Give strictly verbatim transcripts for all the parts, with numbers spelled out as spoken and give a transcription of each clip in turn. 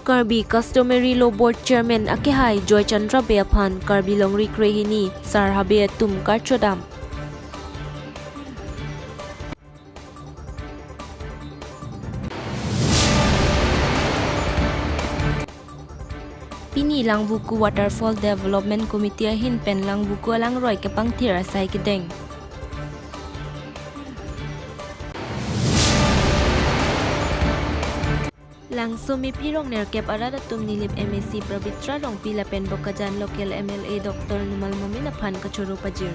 Karbi Customary Law Board Chairman akehai Joy Chandra Bey aphan Karbi Longri Krehini Sar Habe atum karchodam. Pini Langvoku Waterfall Development Committee ahin pen Langvoku alangroi kepangthir asai kedeng. Langso Mepirong nerkep arat atum Nilip M A C Pabitra Rongpi lapen Bokajan local M L A Doctor Numal Momin aphan kachoro pajir.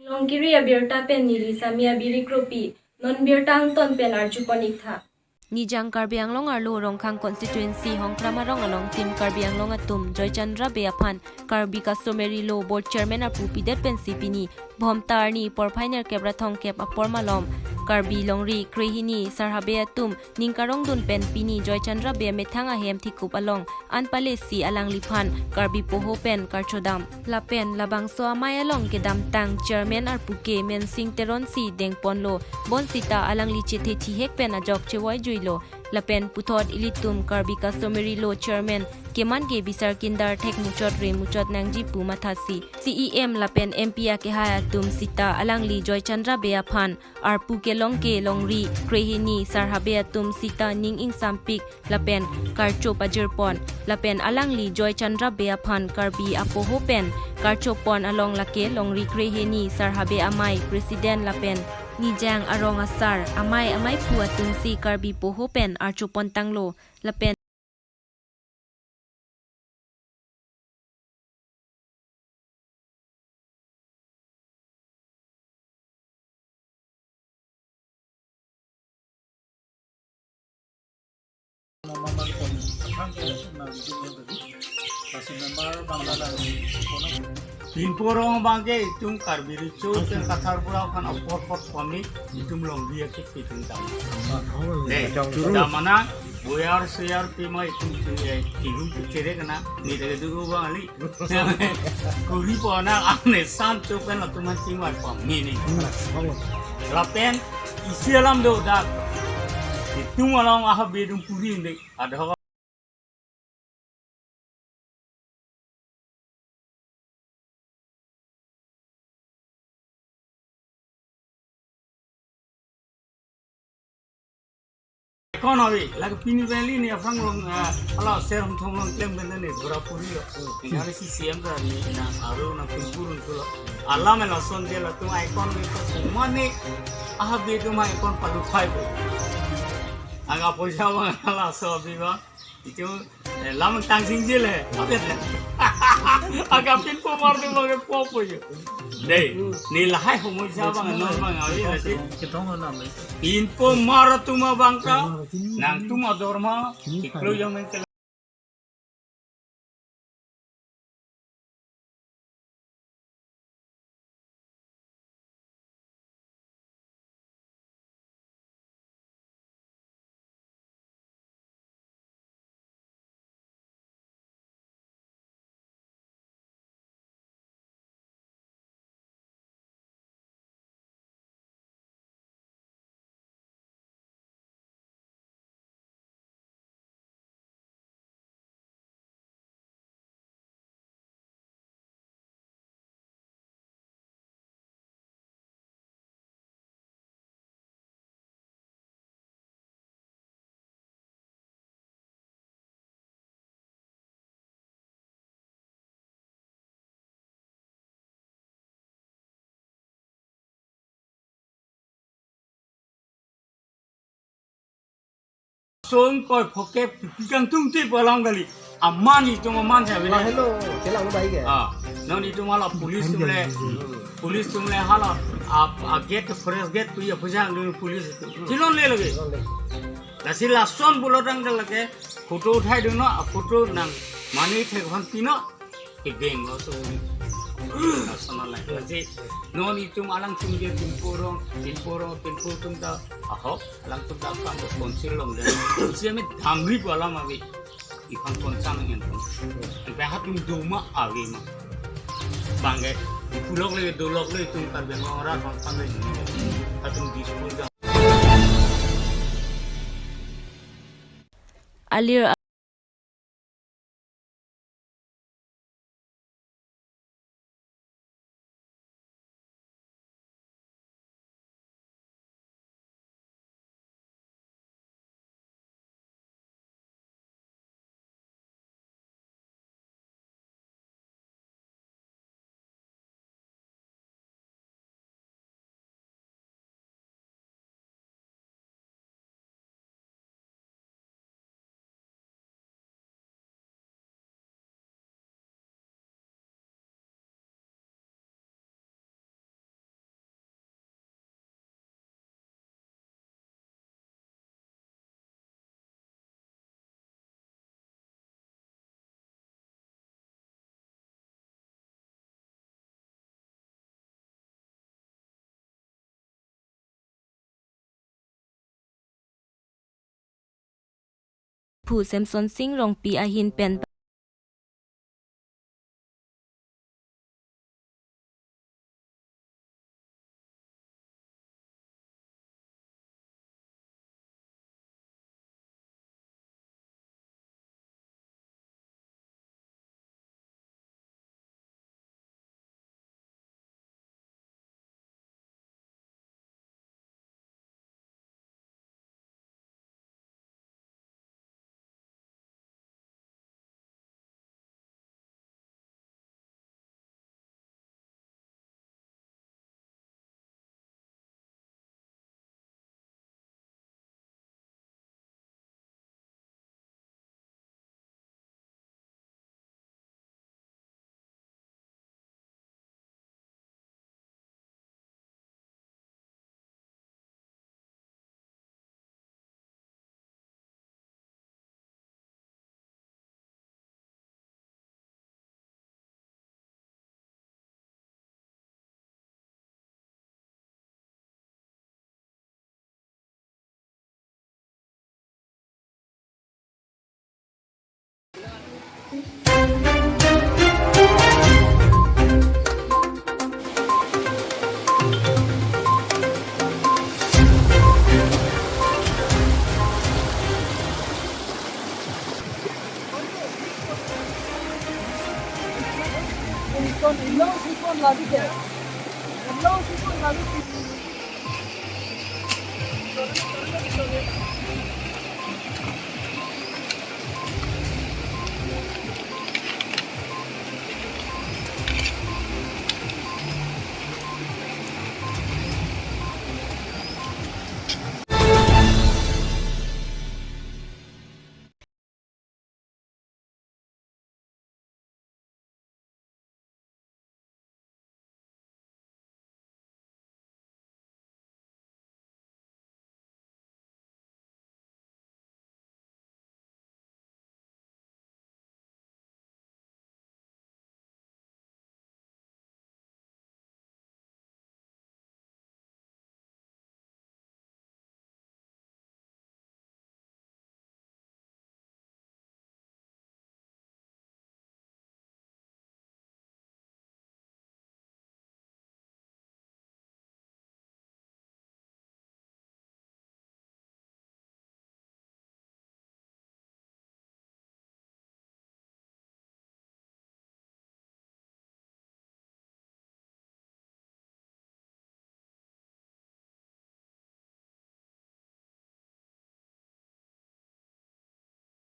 Longkiri abirta pen neli Sami Abiri Kropi, non birta angton pen arjupon iktha. Nijang Karbi Anglong arlo Rongkhang constituency Hongkram arong along Team Karbi Anglong atum Joy Chandra Bey aphan Karbi Customary Law Board Chairman arpu pidet pensi pini Bhomta arni porphai nerkep ra thomkep apor malom Karbi Longri Krehini Sar Habe atum ning karongdun pen pini Joy Chandra Bey amethang ahem thikup along an palesi alangliphan Karbi Poho pen karchodam. Lapen labangso amei along kedamtang Chairman arpu ke Mensing Teronsi dengponlo, bonsita alangli chethe thihek pen ajok chevoi juilo. Lapen puthot ilitum Karbi Customary Law Chairman keman ke bisar kindar thek muchot re muchot nangji pu mathasi C E M lapen M P akehai atum sita alangli Joy Chandra Bey aphan arpu kelong ke Longri Krehini Sar Habe atum sita ning ingsampik lapen karcho pajirpon, lapen alangli Joy Chandra Bey aphan Karbi apoho pen karchopon along lake Longri Krehini Sar Habe amei President lapen Nijang arong asar amei ameiphu atumsi Karbi Poho pen archopontanglo, lapen Pinpo arong abang ke itum Karbi Recho pen Kathar Bura kan apor pot pami itum Longri ake itum dam. Dei, dam mana boyar soyar pima itum tu, eh, tiru tu chere kena, ni dege dugu bang ali. Kuri pona ane san tu pen latum han tingwar pami ni. Lapen isi alam do dak. Itum along aha bedung puri inde. Adho Economy, lake pini rally ni aphrang along, eh, hala ser hum thom along klem benda ni, Gora puri lo. Tinggal si C M ta ni, na, aru na pingpurun tu lo. Alam ela son dia latum economy ko semua ni, aha bedung econ palu phai bo. Aga poisa bang hala so abi bang. Itu, eh, lam tang sing jil eh. Apa ya? Agak pinpo mar tu bang popo yo. Dei, ni lahai humoi sa bang non bang awi lasi. Pinpo mar tu ma bang ka. Nangtum ador ma. Iklo yang main Song koi phokep pikang tung ti palang kali. Aman itum aman sa bile. Hello, kela udah baik ya? Ah, non itum hala police atum le, police atum le hala, a, a gate ke forest gate pu ya pujang dulu police itu. Silon le lagi. Silon le. Lasi lason pulo dang dal lagi. Photo uthai dun no, a photo nang mani thek han pino. Kebeng lo so. Asana lai. Lasi non itum alangtum dia pinpo arong, pinpo arong, pinpo atum ta ahok, alangtum ta kam do council along dia. Isi ame damri pu alam ave. Iphan konsang ngen pun. Ipe hatum doma ave ma. Bangke, ipulok le, dolok le, itum Karbi Anglong arat bang pang le. Hatum dispose. alir Phu Semson Sing Rongpi ahin pen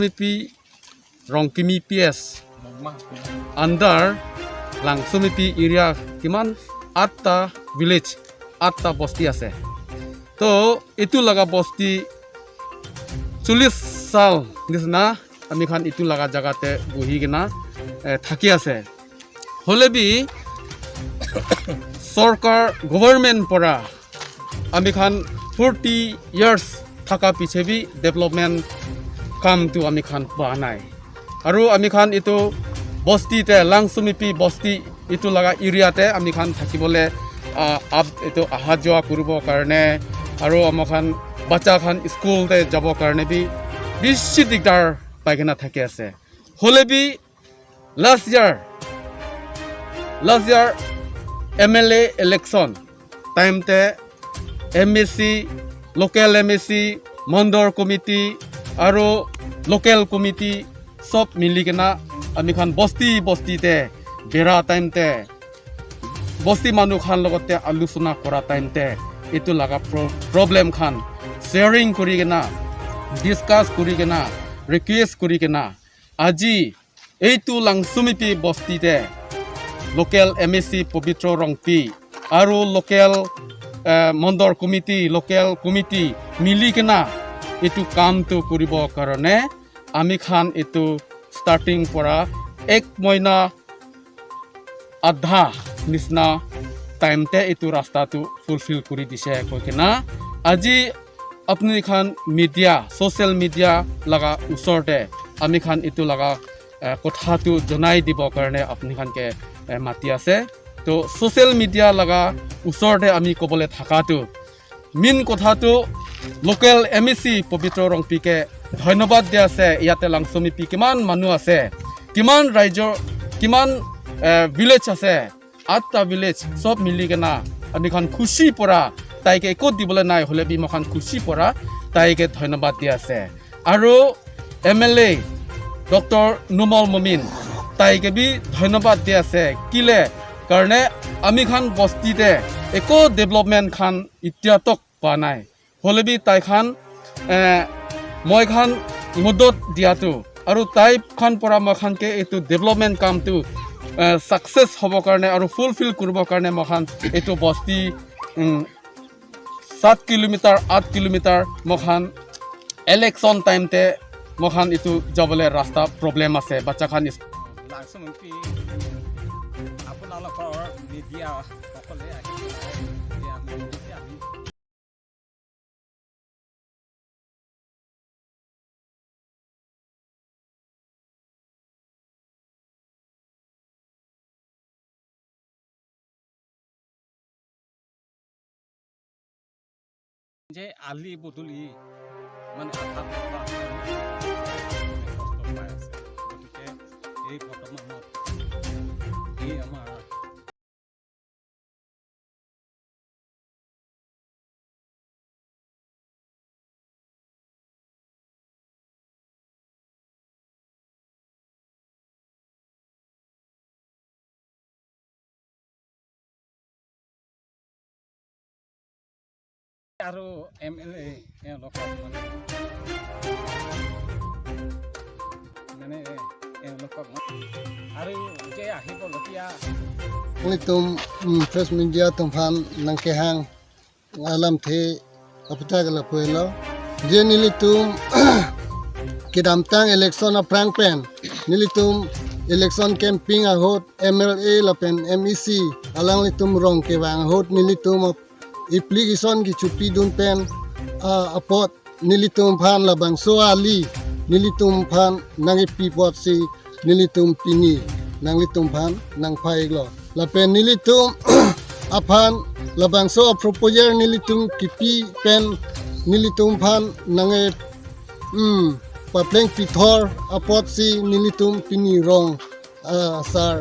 Langsomepi Rongkimi P S under Langsomepi area kiman আঠটা village, আঠটা বস্তি আছে। তো এইটো লগা বস্তি চল্লিশ সাল নিচিনা আমি খান এইটো লগা জাগাতে বহি কিনা, এ, থাকি আছে। হলে বি চৰকাৰ, government পৰা আমি খান forty years থাকা পিছে বি development কামটো আমি খান পোৱা নাই। আৰু আমি খান এইটো বস্তিতে, Langsomepi বস্তি, এইটো লগা এৰিয়াতে আমি খান থাকিবলৈ, আ, আপ-, এইটো অহা যোৱা কৰিবৰ কাৰণে আৰু আমাৰ খান বাচ্চা খান স্কুলতে যাবৰ কাৰণে বি বেছি দিগদাৰ পাই কিনা থাকি আছে। হলে B last year, last year M L A election time te M A C, local M A C, mandal committee, আৰু local committee sob mili kena, amikhan bosti bosti te bera time te, bosti manu khan logot te alusona kora time te, itu laga pro-, problem khan sharing kori kena, discuss kori kena, request kori kena, aji itu Langsomipi bosti te local M A C Pobitro Rongpi aru local, eh, Mondol committee, local committee mili kena itu kam tu koribo karone amikhan itu starting pora ek moina adha nisna time te itu rasta tu fulfill kori dise koi kena. Aji apni khan media, social media laga usor te amikhan itu laga, eh, kotha tu jonai dibo karone apni khan ke, eh, mati ase. To social media laga usor te ami kobole thaka tu main kotha tu local M A C Pobitro Rongpi ke dhonyobad dia ase, yate Langsomipi kiman manu ase, kiman raijo, kiman, eh, village ase, atta village sob mili kena, amikhan khushi pora, tai ke ekut dibole nai hole bi amikhan khushi pora, tai ke dhonyobad dia ase. Aru M L A Doctor Numal Momin, tai ke bi dhonyobad dia ase, kile karone amikhan bosti te eko development khan itya tok pa nai. Hole bi tai khan, eh, moi khan modot dia tu. Aru tai khan pora moi khan ke itu development kam tu, eh, success hobo karone aru fulfill koribo karone moi khan itu bosti, mm, সাত কিলোমিটাৰ, আঠ kilometre moi khan election time te moi khan itu jabole rasta problem ase, bacha khan is- Langsomipi, আপোনালোকৰ মিডিয়া সকলে আহি পেলাই যে আমি, যে আমি যে আলি বদলি মানে আধা পথ আছে, কষ্ট পাই আছে। গতিকে এই বৰ্তমানত এই আমাৰ আৰু এম এল এ এওঁলোকক মানে, মানে এওঁলোকক মানে আৰু যে আহিবলগীয়া Nelitum, mm, press media atum aphan nangkehang alamthe aputhak lapu-elo. Je nelitum kedamtang election aphrang pen nelitum election campaign ahut M L A lapen M A C alanglitum rong kevang ahut nelitum ap-, application kechopidun pen, ah, apot nelitum aphan labangso ali nelitum aphan nangkepi apotsi nelitum pini nanglitum aphan nangpha-iklo. Lapen nelitum aphan labangso a-proposal nelitum kipi pen nelitum aphan nangke, mm, papleng pithor apotsi nelitum pini rong, ah, sar,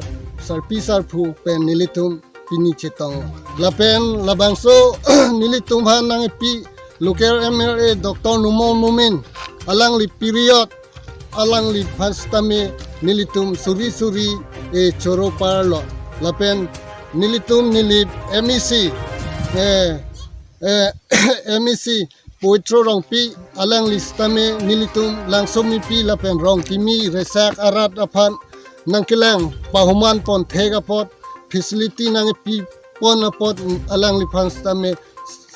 sarpi sarpo pen nelitum pini chetong. Lapen labangso nelitum aphan nangkepi local M L A Doctor Numal Momin, alangli period, alangliphan sitame nelitum suri suri, eh, choro parlo. Lapen nelitum neli M A C, eh, eh, M A C Pobitro Rongpi, alangli sitame nelitum Langsomipi lapen Rongkimi resak arat aphan nangkelang pahuman pon thek apot, facility nangkepi pon apot alangliphan sitame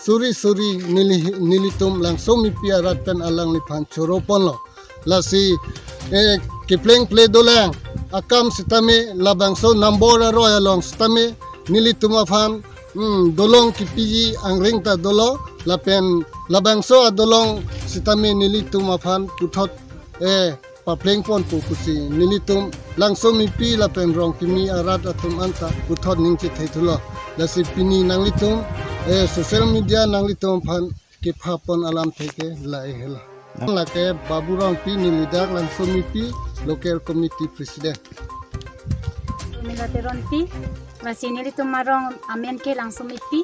suri suri neli, nelitum Langsomipi arat pen alangliphan choro ponlo. Lasi, eh, kepleng ple dolang akam sitame labangso number aroi along sitame nelitum aphan, mm, dolong kipiji angring ta dolo, lapen labangso adolong sitame nelitum aphan puthot, eh, papleng ponpo pusi nelitum Langsomipi lapen Rongkimi arat atum anta puthot ning chethe thulo. Lasi pini nanglitum, eh, social media nanglitum aphan kepha pon alamthe ke lahelo. Lake Babu Rongpi, neli dak Langsomipi local committee president. Mila Teronpi, lasi nelitum arong amen ke Langsomipi.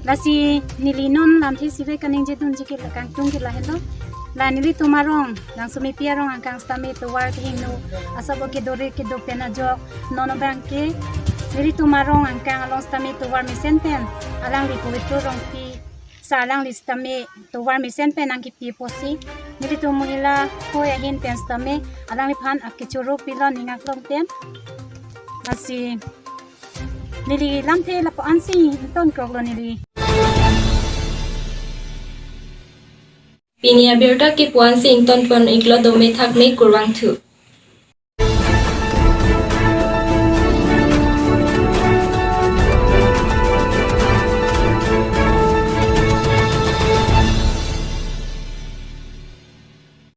Lasi neli non lamthe sivek kaningjedunji ke kangtung ke lahelo. La nelitum arong, Langsomepi arong angkang sitame tovar kehingno asap kedore kedo pen ajok, non abangke nelitum arong angkang along sitame tovar mesen pen alangli Pabitra Rongpi sir alangli sitame tovar mesen pen nangkepi apotsi nelitum mohila hoi ahin pen sitame alangliphan akechoro pilo ning aklong pen. Lasi neli lamthe lapu-ansi ingtonkroklo neli. Pini abirta kepu-ansi ingtonpon iklo, dome thakme, kurvangthu.